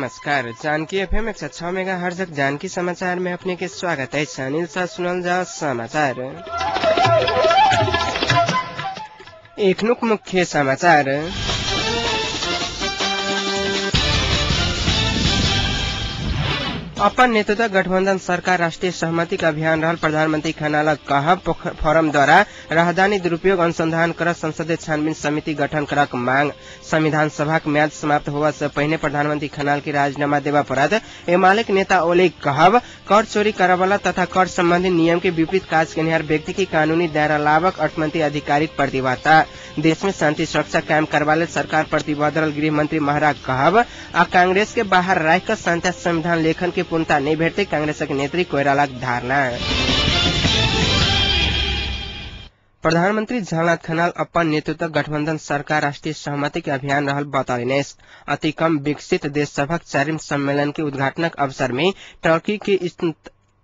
नमस्कार। Janaki FM 106 megahertz Janaki समाचार में अपने के स्वागत है। अनिल शाह सुनल जाओ समाचार। एखनुक मुख्य समाचार। अपन नेतृत्व गठबंधन सरकार राष्ट्रीय सहमति अभियान रहल प्रधानमंत्री खनालक कहब। फोरम द्वारा राहदानी दुरुपयोग अनुसंधान कर संसदीय छानबीन समिति गठन करक मांग। संविधान सभाक म्याद समाप्त होवा से पहिने प्रधानमंत्री खनाल के राजीनामा देवा पड़त। एमालेक नेता ओली कहब कर चोरी करवला तथा कर संबंधी नियम के विपरीत काज केनिहार व्यक्ति के कानूनी दायरा लाभक अर्थमंत्री अधिकारिक प्रतिबद्धता। देश में शांति सुरक्षा कायम करवा लेल सरकार प्रतिबद्ध रहल गृहमंत्री महरा कहब। आ कांग्रेस के बाहर राखि शांति संविधान लेखन के पूर्णता नहीं भेटते कांग्रेसक नेत्री कोइरालाक धारणा। प्रधानमंत्री झलनाथ खनाल अपन नेतृत्व गठबंधन सरकार राष्ट्रीय सहमति के अभियान रहल बतौलनि। अति कम विकसित देश सभक चारिम सम्मेलन के उद्घाटनक अवसर में टर्की के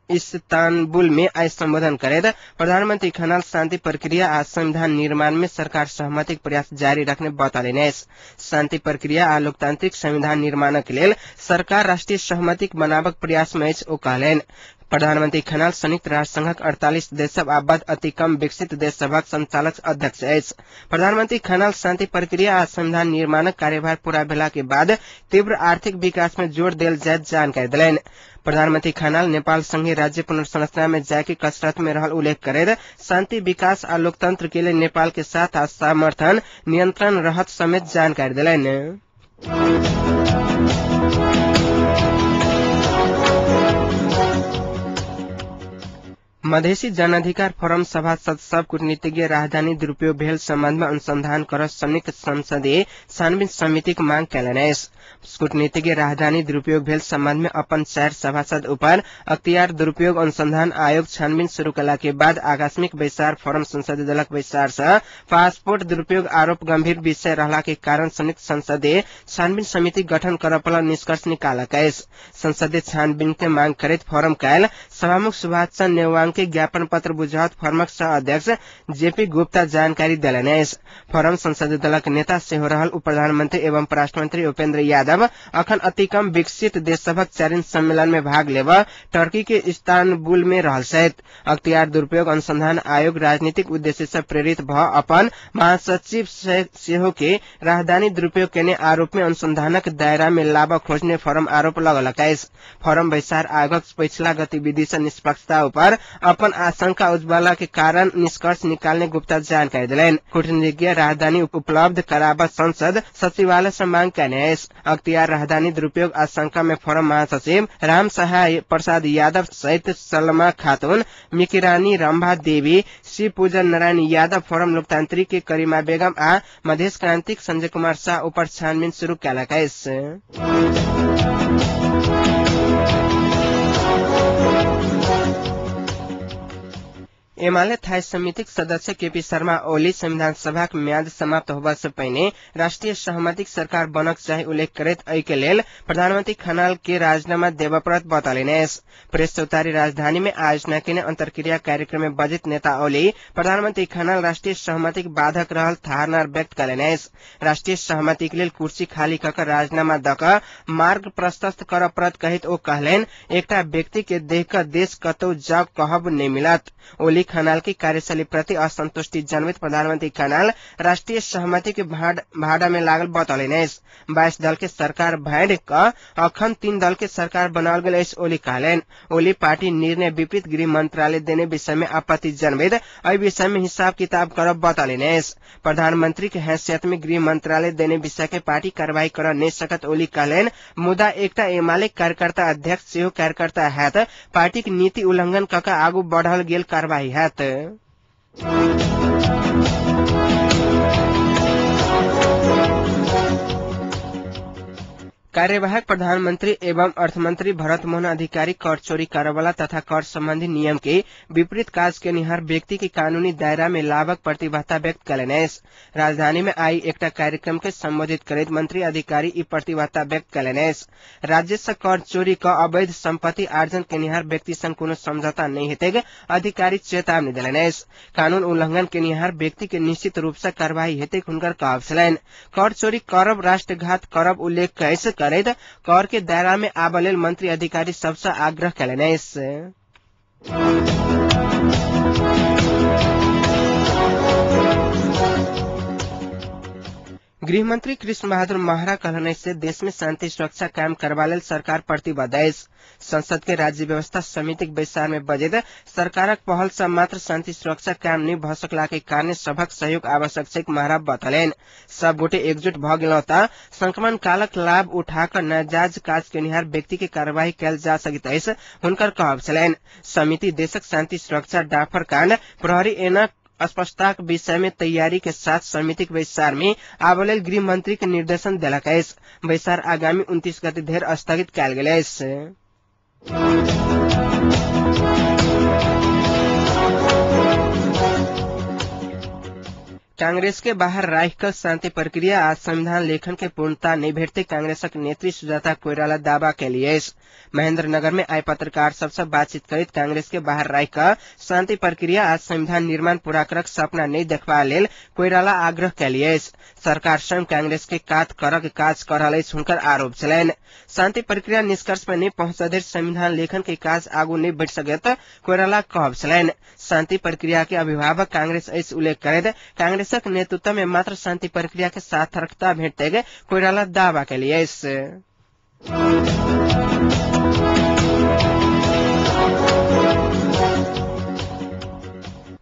इस्तानबुल में आइ संबोधन करैत प्रधानमंत्री खनाल शांति प्रक्रिया आ संविधान निर्माण में सरकार सहमतिक प्रयास जारी रखने बतौलनि। शांति प्रक्रिया आ लोकतांत्रिक संविधान निर्माणक लेल सरकार राष्ट्रीय सहमतिक बनाबक प्रयास में अछि, ओ कहलनि। प्रधानमंत्री खनाल संयुक्त राष्ट्र संघक 48 देश सब आबद्ध अति कम विकसित देश सभक संचालक अध्यक्ष अछि। प्रधानमंत्री खनाल शांति प्रक्रिया आ संविधान निर्माणक कार्यभार पूरा भेला के बाद तीव्र आर्थिक विकास में जोर देल जायत जानकारी देलनि। प्रधानमंत्री खनाल नेपाल संघीय राज्य पुनर्संरचना में जाय के कसरत में रहल उल्लेख करैत शांति विकास आ लोकतंत्र के लिए नेपाल के साथ आ समर्थन नियंत्रण रहत समेत जानकारी देलनि। मधेसी जनाधिकार फोरम सभासद सब कूटनीतिज्ञ राजधानी दुरुपयोग भेल संबंध में अनुसंधान कर संयुक्त संसदीय छानबीन समितिक मांग कयलनि अछि। कूटनीतिज्ञ राजधानी दुरुपयोग भेल संबंध में अपन 4 सभासद ऊपर अख्तियार दुरुपयोग अनुसंधान आयोग छानबीन शुरू कला के बाद आकस्मिक बैसार फोरम संसदीय दलक बैसार से पासपोर्ट दुरुपयोग आरोप गंभीर विषय रहला के कारण संयुक्त संसदीय छानबीन समिति गठन करऽ पड़ल निष्कर्ष निकालक अछि। संसदीय छानबीन के मांग करैत फोरम काल्हि सभामुख सुभाष चंद्र नेवांग के ज्ञापन पत्र बुझावत फोरमक सह अध्यक्ष जेपी गुप्ता जानकारी देलनि अछि। फोरम संसदीय दलक नेता सेहो रहल उप प्रधानमंत्री एवं परराष्ट्र मंत्री उपेंद्र यादव अखन अति कम विकसित देश सभक चारिम सम्मेलन में भाग लेब टर्की के इस्तानबुल में रहल छथि। अख्तियार दुरुपयोग अनुसंधान आयोग राजनीतिक उद्देश्य से प्रेरित भ अपन महासचिव सेहो के राजधानी दुरुपयोग केने आरोप में अनुसंधानक दायरा में लाभ खोजने फोरम आरोप लगलक अछि। फोरम बैसार आयोगक पछिला गतिविधि से निष्पक्षता ऊपर अपन आशंका उज्ज्वला के कारण निष्कर्ष निकालने गुप्ता जानकारी देलनि। कूटनीतिज्ञ राजधानी उपलब्ध कराबत संसद सचिवालय से मांग कयने अछि। अख्तियार राजधानी दुरुपयोग आशंका में फोरम महासचिव राम सहाय प्रसाद यादव सहित सलमा खातून, मिकिरानी रंभा देवी, शिव पूजन नारायण यादव, फोरम लोकतांत्रिक के करीमा बेगम आ मधेश क्रांतिक संजय कुमार शाह ऊपर छानबीन शुरू कयलक अछि। एमाले थाई समितिक सदस्य केपी शर्मा ओली संविधान सभाक म्याद समाप्त होबा से पहिने राष्ट्रीय सहमतिक सरकार बनक चाही उल्लेख करैत एहि के लेल प्रधानमंत्री खनाल के राजीनामा देबऽ पड़त बतौलनि अछि। प्रेस चौतारी राजधानी में आयोजना केने अंतर्क्रिया कार्यक्रम में बजैत नेता ओली प्रधानमंत्री खनाल राष्ट्रीय सहमतिक बाधक रहल धारणा व्यक्त कयलनि अछि। राष्ट्रीय सहमति के लेल कुर्सी खाली कऽ राजीनामा दऽ कऽ मार्ग प्रशस्त करऽ पड़त कहैत ओ कहलनि, एकटा व्यक्ति के देख कऽ देश कतौ जाउ कहब नहि मिलत। ओली खनाल की कार्यशैली प्रति असंतुष्टि जनबैत प्रधानमंत्री खनाल राष्ट्रीय सहमति के भाड़ा में लागल बतौलनि अछि। 22 दल के सरकार भाँड क अखन 3 दल के सरकार बनाओल गेल अछि, ओली कहलनि। ओली पार्टी निर्णय विपरीत गृह मंत्रालय देने विषय में आपत्ति जनबैत एहि विषय में हिसाब किताब करब बतौलनि अछि। प्रधानमंत्री के हैसियत में गृह मंत्रालय देने विषय के पार्टी कार्रवाई कर नहि सकत ओली कहलनि। मुदा एकटा एमाले कार्यकर्ता अध्यक्ष सेहो कार्यकर्ता हैत, पार्टीक नीति उल्लंघन कऽ आगू बढ़ल गेल कार्रवाई हैत। कार्यवाहक प्रधानमंत्री एवं अर्थमंत्री भरत मोहन अधिकारी कर चोरी करवला तथा कर संबंधी नियम के विपरीत काज केनिहार व्यक्ति के कानूनी दायरा में लाभक प्रतिबद्धता व्यक्त कयलनि अछि। राजधानी में आई एकटा कार्यक्रम के संबोधित करैत मंत्री अधिकारी ई प्रतिबद्धता व्यक्त कयलनि अछि। राज्य से कर चोरी क अवैध संपत्ति आर्जन केनिहार व्यक्ति संग कोनो समझौता नहि हेतैक अधिकारी चेतावनी देलनि अछि। कानून उल्लंघन केनिहार व्यक्ति के निश्चित रूप से कार्रवाई हेतैक हुनकर कहब छलनि। कर चोरी करब राष्ट्रघात करब उल्लेख करैत कर के दायरा में आबऽ लेल मंत्री अधिकारी सबसँ आग्रह कयलनि अछि। गृहमंत्री कृष्ण बहादुर महरा कहलनि से देश में शांति सुरक्षा कायम करबा लेल सरकार प्रतिबद्ध अछि। संसद के राज्य व्यवस्था समितिक बैसार में बजैत सरकारक पहल सँ मात्र शांति सुरक्षा कायम नहि भऽ सकला के कारण सभक सहयोग आवश्यक छै, महरा बतौलनि। सब गोटे एकजुट भऽ गेलहुँ तऽ संक्रमण कालक लाभ उठा कऽ नाजायज काज केनिहार व्यक्ति के कार्यवाही कयल जा सकैत अछि, हुनकर कहब छलनि। समिति देशक शांति सुरक्षा डाफर कांड प्रहरी ऐनक स्पष्टताक विषय में तैयारी के साथ समितिक बैसार में आबऽ लेल गृह मंत्री के निर्देशन देलक अछि। बैसार आगामी 29 गते धरि स्थगित कयल गेल अछि। कांग्रेस के बाहर राखिकऽ शांति प्रक्रिया आ संविधान लेखन के पूर्णता नहि भेटते कांग्रेसक नेत्री सुजाता कोइराला दावा केली अछि। महेंद्रनगर में आइ पत्रकार सबसँ बातचीत करैत कांग्रेस के बाहर राखिकऽ शांति प्रक्रिया आ संविधान निर्माण पूरा करक सपना नहि देखबा लेल कोइराला आग्रह केली अछि। सरकार स्वयं कांग्रेस के कात करक काज कऽ रहल अछि, हुनकर आरोप छलनि। शांति प्रक्रिया निष्कर्ष पर नहि पहुंचऽ धरि संविधान लेखन के काज आगू नहि बढ़ि सकत, कोइराला कहब छलनि। शांति प्रक्रिया के अभिभावक कांग्रेस अछि उल्लेख करैत कांग्रेसक नेतृत्व में मात्र शांति प्रक्रिया के सार्थकता भेटतै, कोइराला दावा केली अछि।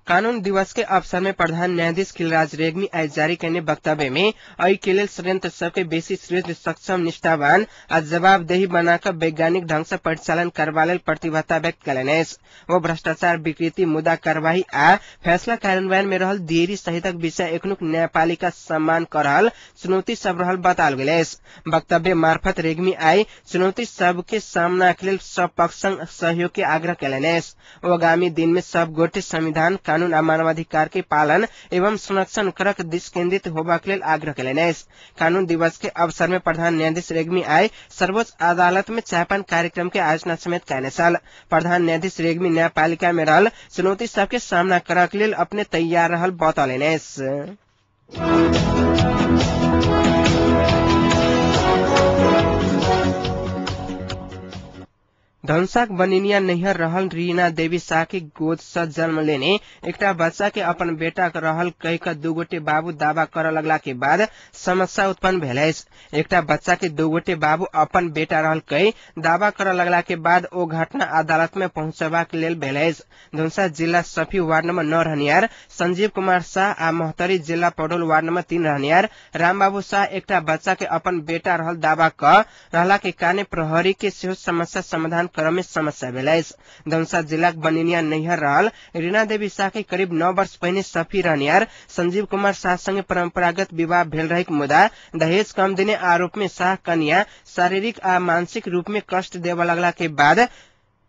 कानून दिवस के अवसर में प्रधान न्यायाधीश खिलराज रेग्मी आइ जारी कयने वक्तव्य में एहि के लेल षड्यंत्र सबके बेसी सृज, सक्षम, निष्ठावान आ जवाबदेही बना कऽ वैज्ञानिक ढंग से परिचालन करबा लेल प्रतिबद्धता व्यक्त कयलनि अछि। ओ भ्रष्टाचार, विकृति, मुद्दा कार्यवाही आ फैसला कार्यान्वयन में रहल देरी सहितक विषय एखनुक न्यायपालिका सम्मान कऽ रहल चुनौती सब रहल बताओल गेल अछि। वक्तव्य मार्फत रेग्मी आइ चुनौती सबके सामना के लेल सब पक्ष संग सहयोग के आग्रह कयलनि अछि। ओ आगामी दिन में सब गोटे संविधान, कानून आ मानवाधिकार के पालन एवं संरक्षण करक दिश केंद्रित होबाक लेल आग्रह कयलनि अछि। कानून दिवस के अवसर में प्रधान न्यायाधीश रेग्मी आइ सर्वोच्च अदालत में चायपान कार्यक्रम के आयोजना समेत कयने छल। प्रधान न्यायाधीश रेग्मी न्यायपालिका में रहल चुनौती सबके सामना करक लेल अपने तैयार रहल बतौलनि अछि। धनुषाक बनिनिया नैहर रहल रीना देवी शाह के गोद सँ जन्म लेने एकटा बच्चा के अपन बेटा रहल कहि कऽ दू गोटे बाबू दावा करऽ लगला के बाद समस्या उत्पन्न भेल अछि। एकटा बच्चा के दू गोटे बाबू अपन बेटा रहल कहि दावा करऽ लगला के बाद ओ घटना अदालत में पहुंचबाक लेल भेल अछि। धनुषा जिला सफी वार्ड नंबर 9 रहनिहार संजीव कुमार शाह आ महोत्तरी जिला पडोल वार्ड नंबर 3 रहनिहार रामबाबू शाह एकटा बच्चा के अपन बेटा रहल दावा कऽ रहला के कारण प्रहरी के सेहो समस्या समाधान क्रम में समस्या भेल अछि। धनुषा जिलाक बनिनिया नैहर रहल रीना देवी शाह के करीब 9 वर्ष पहिने सफी रहनिहार संजीव कुमार शाह संगे परंपरागत विवाह भेल रहे, मुदा दहेज कम देने आरोप में शाह कन्या शारीरिक आ मानसिक रूप में कष्ट देबऽ लगला के बाद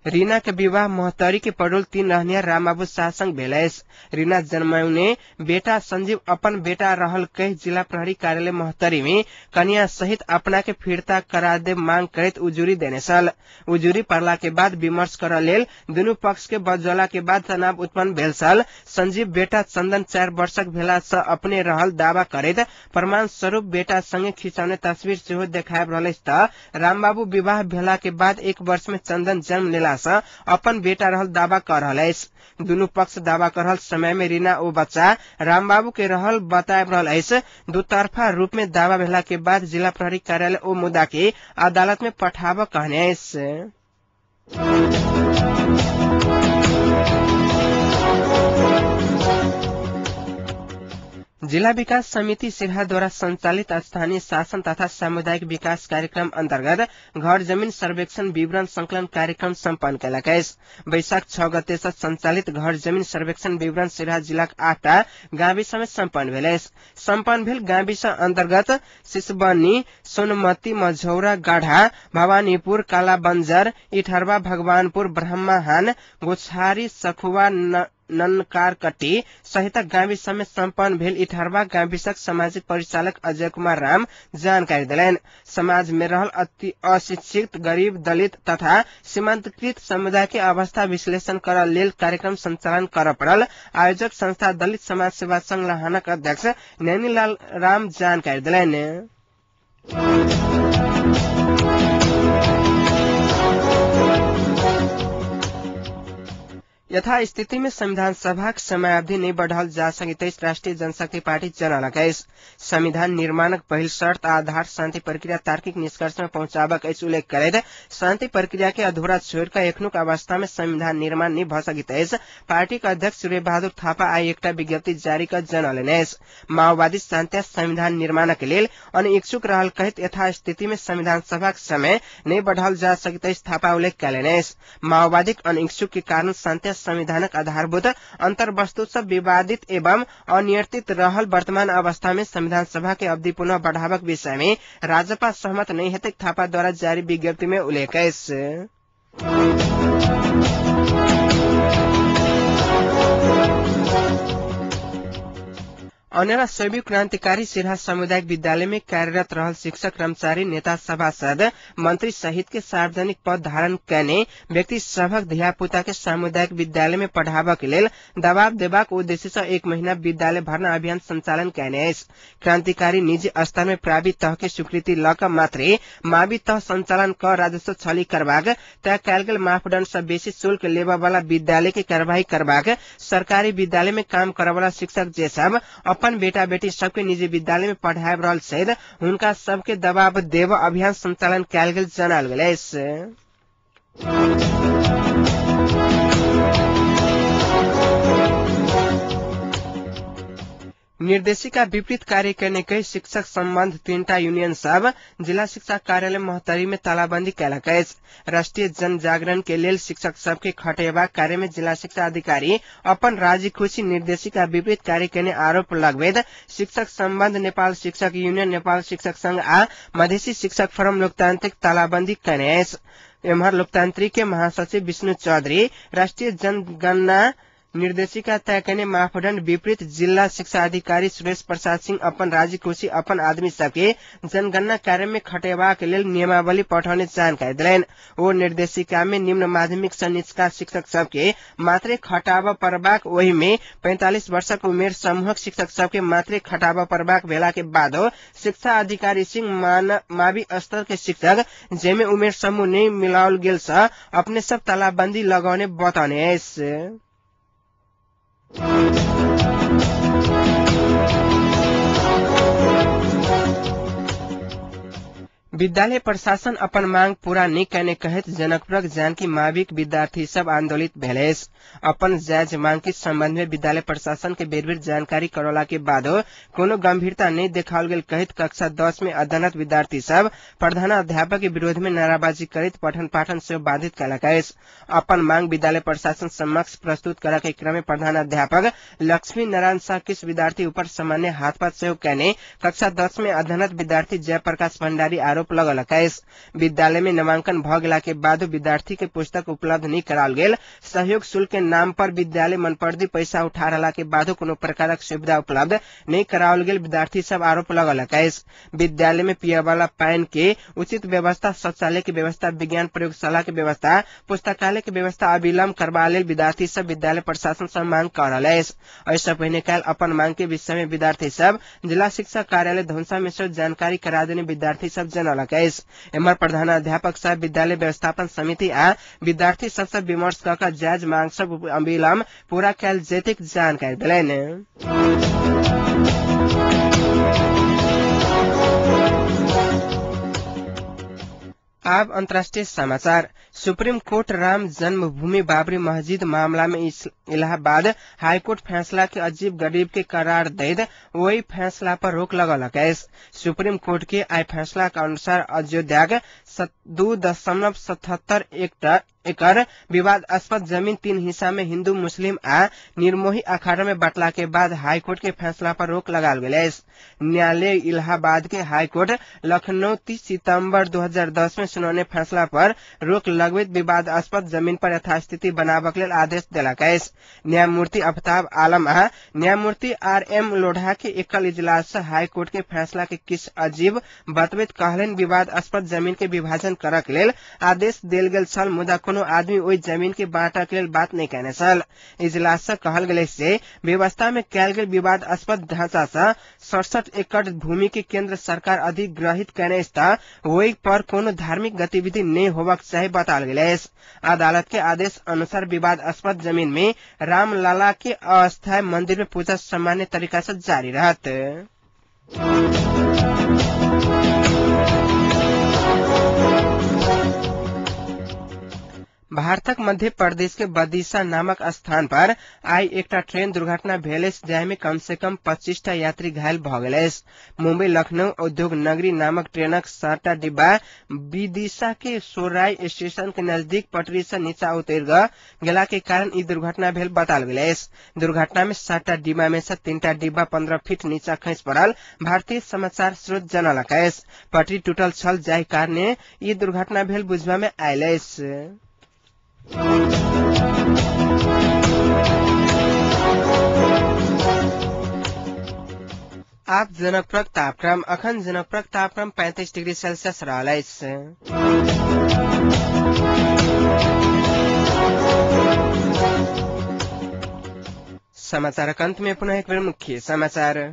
रीना के विवाह महोत्तरी के पडोल 3 रहनिहार रामबाबू शाह संग भेल अछि। रीना जन्मौने बेटा संजीव अपन बेटा रहल कहि जिला प्रहरी कार्यालय महोत्तरी में कन्या सहित अपना के फिर्ता करा दे मांग करैत उजुरी देने छल। उजुरी पड़ला के बाद विमर्श करऽ लेल दुनू पक्ष के बजौला के बाद तनाव उत्पन्न भेल छल। संजीव बेटा चंदन 4 वर्षक भेला सँ अपने रहल दावा करैत प्रमाण स्वरूप बेटा संगे खिचौने तस्वीर सेहो देखाब रहल अछि तऽ रामबाबू विवाह भेला के बाद 1 वर्ष में चंदन जन्म लेला सँ अपन बेटा रहल दावा कर रहल अछि। दुनू पक्ष दावा कर रहल समय में रीना ओ बच्चा रामबाबू के रहल बताब रहल अछि। दुतरफा रूप में दावा भेला के बाद जिला प्रहरी कार्यालय ओ मुद्दा के अदालत में पठाबऽ कहने अछि। जिला विकास समिति सिरहा द्वारा संचालित स्थानीय शासन तथा सामुदायिक विकास कार्यक्रम अन्तर्गत घर जमीन सर्वेक्षण विवरण संकलन कार्यक्रम सम्पन्न कयलक अछि। वैशाख 6 गते सँ संचालित घर जमीन सर्वेक्षण विवरण सिरहा जिलाक 8टा गाविस में सम्पन्न भेल अछि। सम्पन्न भेल गाविस अन्तर्गत सिसबनी, सोनमती, मझौरा, गाढ़ा, भवानीपुर, कालाबंजर, इठरवा, भगवानपुर, ब्रह्माहान, गोछारी, सखुआ, ननकारकट्टी सहितक गाविस में सम्पन्न भेल इठरवा गाविसक सामाजिक परिचालक अजय कुमार राम जानकारी देलनि। समाज में रहल अति अशिक्षित, गरीब, दलित तथा सीमांतकृत समुदाय के अवस्था विश्लेषण करऽ लेल कार्यक्रम संचालन करऽ पड़ल आयोजक संस्था दलित समाज सेवा संघ लहानक अध्यक्ष नैनीलाल राम जानकारी देलनि। यथास्थिति में संविधान सभाक समयावधि नहि बढ़ाओल जा सकैत अछि राष्ट्रिय जनशक्ति पार्टी जनौलक अछि। संविधान निर्माणक पहिल शर्त आधार शान्ति प्रक्रिया तार्किक निष्कर्ष में पहुंचाबक अछि उल्लेख करैत शान्ति प्रक्रिया के अधूरा छोड़ि कऽ एखनुक अवस्था में संविधान निर्माण नहि भऽ सकैत अछि पार्टीक अध्यक्ष सूर्य बहादुर थापा आइ एकटा विज्ञप्ति जारी कऽ जनौलनि अछि। माओवादी शान्ति संविधान निर्माणक लेल अनिच्छुक रहल कहैत यथास्थिति में संविधान सभाक समय नहि बढ़ाओल जा सकैत अछि थापा उल्लेख कयलनि अछि। माओवादीक अनिच्छुक के कारण शान्ति संविधानक आधारभूत अंतर्वस्तु सब विवादित एवं अनियंत्रित रहल वर्तमान अवस्था में संविधान सभा के अवधि पुनः बढ़ाबक विषय में राजपा सहमत नहीं हेतै थापा द्वारा जारी विज्ञप्ति में उल्लेख अछि। अनेरा शैवी क्रांतिकारी सिरहा सामुदायिक विद्यालय में कार्यरत रहल शिक्षक कर्मचारी नेता सभासद मंत्री सहित के सार्वजनिक पद धारण कयने व्यक्ति सभक धियापुता के सामुदायिक विद्यालय में पढ़ाबक लेल दबाव देबाक उद्देश्य से 1 महीना विद्यालय भर्ना अभियान संचालन कयने अछि। क्रांतिकारी निजी स्तर में प्रावि तह के स्वीकृति ल क मात्रे मावि तह संचालन क राजस्व छली करबाक तय कयल गेल मापदंड सँ बेसी शुल्क लेबऽ वाला विद्यालय के कार्यवाही करबाक सरकारी विद्यालय में काम करऽ वाला शिक्षक जे सब अपन बेटा बेटी सबके निजी विद्यालय में पढ़ाबि रहल छथि हुनका सबके दबाव देब अभियान संचालन कयल गेल जनायल गेल अछि। निर्देशिका विपरीत कार्य करने कई शिक्षक संबंध 3टा यूनियन सब जिला शिक्षा कार्यालय महोत्तरी में तालाबंदी कयलक अछि। राष्ट्रीय जनजागरण के लेल शिक्षक सबके खटेबाक कार्य में जिला शिक्षा अधिकारी अपन राजी खुशी निर्देशिका विपरीत कार्य करने आरोप लगबैत शिक्षक संबंध नेपाल शिक्षक यूनियन नेपाल शिक्षक संघ आ मधेसी शिक्षक फोरम लोकतांत्रिक तालाबंदी कयने अछि। एम्हर लोकतांत्रिक के महासचिव विष्णु चौधरी राष्ट्रीय जनगणना निर्देशिका तय करने मापदंड विपरीत जिला शिक्षा अधिकारी सुरेश प्रसाद सिंह अपन राजी खुशी अपन आदमी सबके जनगणना कार्य में खटेबाक लेल नियमावली पठौने जानकारी देलनि। ओ निर्देशिका में निम्न माध्यमिक सँ निचका शिक्षक सबके मात्रे खटाब पड़बाक ओहि में 45 वर्षक उमेर समूहक शिक्षक सबके मात्रे खटाब पड़बाक भेला के बादो शिक्षा अधिकारी सिंह मावि स्तर के शिक्षक जेमे उमेर समूह नहि मिलाओल गेल सँ अपने सब तालाबंदी लगौने बतौने अछि। विद्यालय प्रशासन अपन मांग पूरा नहि कयने कहैत जनकपुरक जानकी माविक विद्यार्थी सब आंदोलित भेल अछि। अपन जायज मांग के संबंध में विद्यालय प्रशासन के बेर बेर जानकारी करौला के बादो कोनो गंभीरता नहि देखाओल गेल कहैत कक्षा 10 में अध्ययनरत विद्यार्थी सब प्रधानाध्यापक के विरोध में नाराबाजी करैत पठन पाठन सेहो बाधित कयलक अछि। अपन मांग विद्यालय प्रशासन समक्ष प्रस्तुत करऽ के क्रम में प्रधानाध्यापक लक्ष्मी नारायण शाह किछु विद्यार्थी ऊपर सामान्य हाथपात सेहो कयने कक्षा 10 में अध्ययनरत विद्यार्थी जयप्रकाश भण्डारी आरोप लगलक अछि। विद्यालय में नामांकन भ गेला के बाद विद्यार्थी के पुस्तक उपलब्ध नहि कराओल गेल सहयोग शुल्क के नाम पर विद्यालय मनपर्दी पैसा उठा रहला के बादो कोनो प्रकारक सुविधा उपलब्ध नहि कराओल गेल विद्यार्थी सब आरोप लगलक अछि। विद्यालय में पिए वाला पानि के उचित व्यवस्था, शौचालय के व्यवस्था, विज्ञान प्रयोगशाला के व्यवस्था, पुस्तकालय के व्यवस्था अविलंब करबा लेल विद्यार्थी सब विद्यालय प्रशासन सँ मांग कऽ रहल अछि। एहि पहिने काल्हि अपन मांग के विषय में विद्यार्थी सब जिला शिक्षा कार्यालय धनुषा में सेहो जानकारी करा देने विद्यार्थी सब जनौलक अछि। एम्हर प्रधानाध्यापक साहब विद्यालय व्यवस्थापन समिति आ विद्यार्थी सबसँ विमर्श कऽ कऽ जायज मांग सब अविलंब पूरा कयल जेतैक जानकारी देलनि। अब अंतर्राष्ट्रीय समाचार। सुप्रीम कोर्ट राम जन्मभूमि बाबरी मस्जिद मामला में इलाहाबाद हाईकोर्ट फैसला के अजीब गरीब के करार दैत वही फैसला पर रोक लगौलक अछि। सुप्रीम कोर्ट के आइ फैसला के अनुसार अयोध्याक 2.77 एकड़ विवादास्पद जमीन 3 हिस्सा में हिन्दू मुस्लिम आ निर्मोही अखाड़ा में बंटला के बाद हाईकोर्ट के फैसला पर रोक लगाल गेल अछि। न्यायालय इलाहाबाद के हाईकोर्ट लखनऊ 30 सितंबर 2010 में सुनौने फैसला पर रोक लगबैत विवादास्पद जमीन पर यथास्थिति बनाबक लेल आदेश देलक अछि। न्यायमूर्ति अफताब आलम आ न्यायमूर्ति आर एम लोढ़ा के एकल इजलास हाईकोर्ट के फैसला के किछु अजीब बतबैत कहलनि विवादास्पद जमीन के विभाजन करक लेल आदेश देल गेल छल, मुदा कोनो आदमी ओहि जमीन के बांटक लेल बात नहि केने छल। इजलास से कहल गेल से व्यवस्था में कयल गेल विवादास्पद ढांचा से 67 एकड़ भूमि के केंद्र सरकार अधिग्रहित केने त ओहि पर कोनो धार्मिक गतिविधि नहि होबाक चाही बताओल गेल अछि। अदालत के आदेश अनुसार विवादास्पद जमीन में रामलला के अस्थायी मंदिर में पूजा सामान्य तरीका से जारी रहत। भारतक मध्य प्रदेश के बदीसा नामक स्थान पर आई एकटा ट्रेन दुर्घटना भेल अछि, जाहि में कम से कम 25 टा यात्री घायल भ गेल अछि। मुंबई लखनऊ उद्योग नगरी नामक ट्रेनक 7टा डिब्बा विदिशा के सोराई स्टेशन के नजदीक पटरी से नीचा उतर गेला के कारण ई दुर्घटना भेल बताओल गेल अछि। दुर्घटना में 7टा डिब्बा में से 3टा डिब्बा 15 फीट नीचा खसि पड़ल भारतीय समाचार स्रोत जनलक अछि। पटरी टूटल छल, जाहि कारणे ई दुर्घटना भेल बुझबा में आयल अछि। आप जनकपुरक तापक्रम। अखन जनकपुरक तापक्रम 35 डिग्री सेल्सियस रहल अछि। समाचारक अंत में पुनः एक बेर मुख्य समाचार।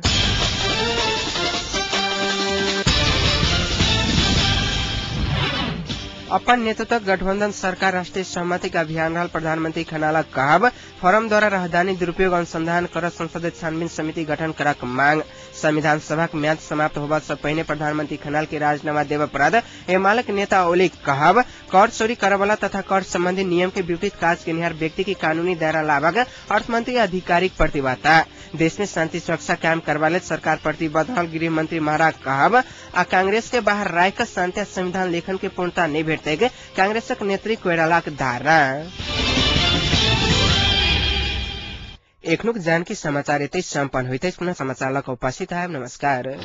अपन नेतृत्व गठबंधन सरकार राष्ट्रीय सहमतिक अभियान रहल प्रधानमंत्री खनालक कहब। फोरम द्वारा राजधानी दुरुपयोग अनुसंधान कर संसदीय छानबीन समिति गठन करक मांग। संविधान सभाक म्याद समाप्त होबा से पहिने प्रधानमंत्री खनाल के राजीनामा देबय पड़त एमालेक नेता ओली कहब। कर चोरी करवला तथा कर संबंधी नियम के विपरीत काज केनिहार व्यक्ति के कानूनी दायरा लाबक अर्थमंत्री आधिकारिक प्रतिबद्धता। देश में शांति सुरक्षा कायम करबा लेल सरकार प्रतिबद्ध रहल गृह मंत्री महराक कहब। आ कांग्रेस के बाहर राखि क शांति संविधान लेखन के पूर्णता नहि भेटतैक कांग्रेसक नेत्री कोइरालाक धारणा। एखनुक जानकी समाचार एतै सम्पन्न होइत अछि। पुनः समाचार लऽ कऽ उपस्थित आयब। नमस्कार।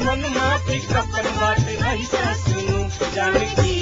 मन माफिक अपन बात ऐसा सुनू जानकी।